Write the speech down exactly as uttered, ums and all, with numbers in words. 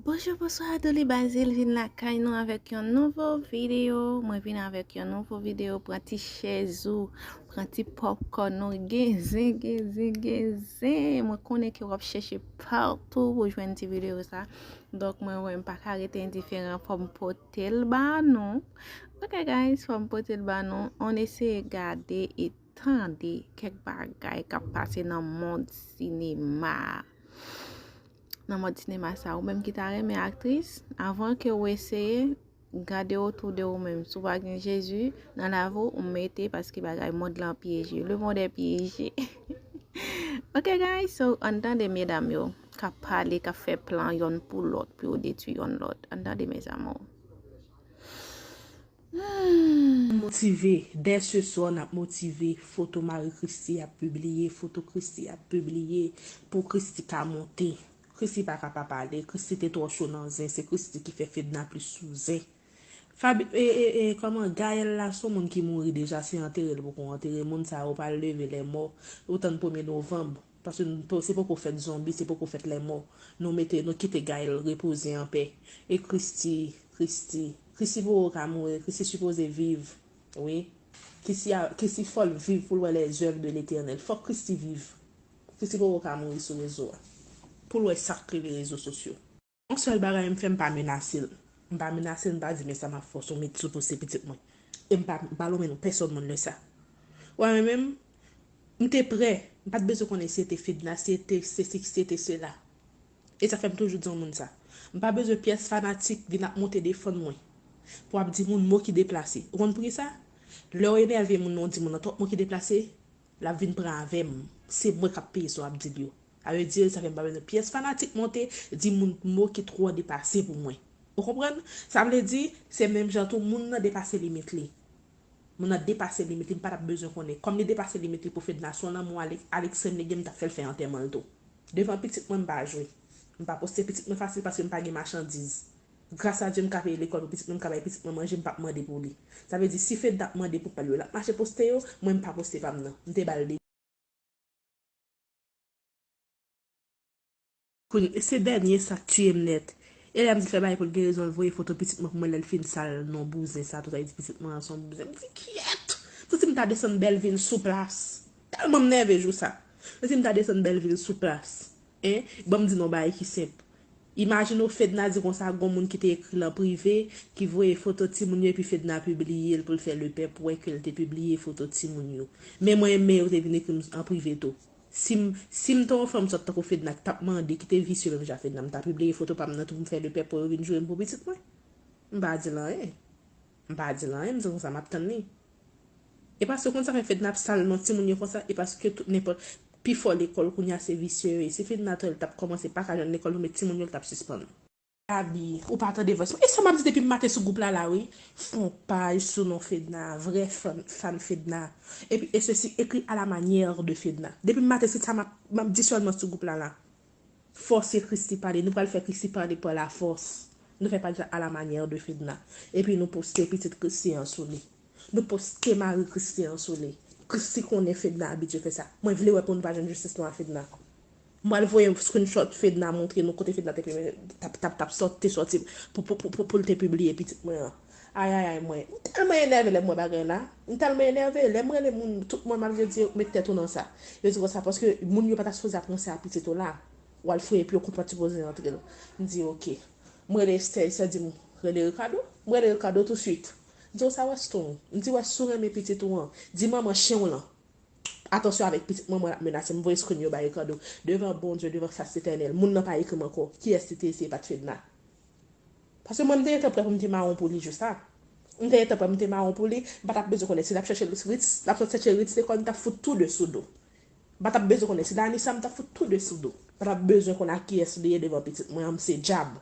Bonjou, bonswa, Douli Bazil vin lakay nou avèk yon nouvo videyo. Mwen vin avèk yon nouvo videyo. Pran ti chèz ou, pran ti popcorn ou, genzen, genzen, genzen. Mwen konnen ke w ap chèche patou pou jwenn ti videyo sa. Donk, mwen, mwen pa ka rete endiferan, fò m pote l ba nou. Ok, guys, fò m pote l ba nou. Ann eseye gade e tande kèk bagay k ap pase nan mond sinema a. Nan mond sinema sa, ou menm ki ta renmen aktris, avan ke w eseye, gade otou de ou menm. Si w pa gen Jezi nan lavi w, ou mete, paske bagay mond lan pyeje. Le monde est piégé. Ok, guys, so, ann tande medam yo k ap pale, k ap fè plan yonn pou lòt, pou yo detwi yonn lòt. Ann tande, mes amours. Hmm. Motive. Dès se swa, n ap motive. Foto mari Christie ap pibliye, foto Christie ap pibliye pou Christie ka monte. Christie pa ka pa pale. Christie te twò cho nan zen. Se Christie ki fè Fedna plis sou zen. Fabi, e, e, e, kòman, Gaël la, se yon moun ki mouri deja, se antere l poko antere. Moun sa yo pral leve lè mò. Ou tann premye novanm. Paske nou, se poko fèt zonbi, se poko fèt lè mò. Nou mete, nou kite Gaël repoze anpè. E Christie, Christie, Christie poko ka mouri, Christie sipoze viv. Wi. Christie a, Christie fò l viv pou l wè les œuvres de l'Éternel. Fòk Christie viv. Christie poko ka mouri sou rezo a. Pou l wè sa k rele rezo sosyo. Yon sèl bagay m fè, m pa menase l. M pa menase l, m pa di, men sa m ap fè w, si w met sou poste pitit mwen. E m pa, m pa lonmen non pèsòn moun lè sa. Wè, mwen menm, m te prè, m pa t bezwen konnen si e te Fedna, si e te sesi, si e te sela. E sa fè m toujou di yon moun sa. M pa bezwen pyès fanatik vin ap monte defann mwen. Pou ap di moun mo ki deplase. Ou konn poukisa? Lè w enève moun nan, w di moun nan twòp mo ki deplase, l ap vin pran avè m. Se mwen k ap peye sa w ap di l yo. Sa vle di, sa fè m pa bezwen pyès fanatik monte, di moun mo ki twò depase pou mwen. Ou konprann? Sa vle di, se menm jan tou, moun nan depase limit li. Moun nan depase limit li, m pa t ap bezwen konnen. Kòm li depase limit li pou Fedna, se yon lanmou Alex, Alex renmen li gen, m t ap fè l fè antèman l tou. Devan pitit mwen, m pa jwe. M pa poste pitit mwen fasil paske m pa gen machandiz. Gras a Dye, m ka peye lekòl pou pitit mwen, m ka bay pitit mwen manje, m p ap mande pou li. Sa vle di, si Fedna ap mande pou pa l yo, l ap mache poste yo, mwen m pa poste pa m nan. M te ba l de. Kounye, se dènye sa k tiye m nèt. E lè m di l fè bagay pou l gen rezon, l voye foto pitit mwen pou mwen lè l fin sal non bouzen sa, tout sa, li di pitit mwen an se yon bouzen. M di, kyèt! M santi m ta desann Bèlvil sou plas. Tèlman m nève jou sa. M santi m ta desann Bèlvil sou plas. En, ban m di nou yon bagay ki senp. Imajine w Fedna di konsa, gon moun ki te ekri l an prive, ki voye foto timoun yo, epi Fedna pibliye l pou l fè lepèp wè ke l te pibliye foto timoun yo. Men mwen, men yo te vin ekri m an prive tou. Si m, si m te yon fanm sòt tankou Fedna ki t ap mande, ki te visye menm jan Fedna, m ta pibliye foto pa m nan tou pou m fè lepèp pou yo vin joure m pou pitit mwen. M pa di l anyen. M pa di l anyen, m di konsa m ap tann li. E paske konn sa fè Fedna ap sal non timoun yo konsa, e paske tout nenpòt, pifò lekòl kounye a se visye yo ye. Si Fedna tou l t ap kòmanse pa ka jwenn lekòl pou met timoun yo, l t ap sispann. Gaby, ou pa tande vòs mwen. E sa m ap di depi m maten sou gwoup la la wi. Fon paj sou non Fedna, vrè fan, fan Fedna. Epi, e sesi, écrit à la manière de Fedna. Depi m maten se sa m ap, m ap di sèlman sou gwoup la la. Fòse Christie pale. Nou pral fè Christie pale pa lafòs. Nou fè paj la à la manière de Fedna. Epi nou poste pitit Christie an sou li. Nou poste mari Christie an sou li. Christie konnen Fedna abitye fè sa. Mwen vle wè pou nou pa jwenn jistis nou a Fedna. M pral voye screenshot Fedna montre nou kote Fedna te, t ap, t ap, t ap sòt, te sòti pou, pou, pou, pou, pou l te pibliye pitit mwen an. Ayayay mwen. M tèlman enève lè m wè bagay la. M tèlman enève. Lè m rele moun, tout moun m ap di yo met tèt ou nan sa. Yo di konsa, paske moun yo pa ta sipoze ap ranse a pitit ou la. W al fouye pye w konprann ti poze antre l. M di, oke. M rele Esther, Esther di m, rele Ricardo. M rele Ricardo touswit. M di, w sa wè Stone? M di, wè si w renmen pitit ou an, di manman chen w lan. Atansyon avèk pitit mwen, mwen l ap menase m. M voye screen yo bay Ricardo. Devan Bondye, devan fas Letènèl, moun nan pa ekri m ankò. Kiyès li te ye si e pa t Fedna? Paske mwen, m te gentan prè pou m te mawon pou li jou sa. M te gentan prè pou m te mawon pou li. M pa t ap bezwen konnen si l ap chèche Ritz, l ap sot chèche Ritz lekòl, m t ap fout tou de sou do. M pa t ap bezwen konnen si l a Anissa, m t ap fout tou de sou do. M pa t ap bezwen konn a kiyès li ye devan pitit mwen an, m se dyab.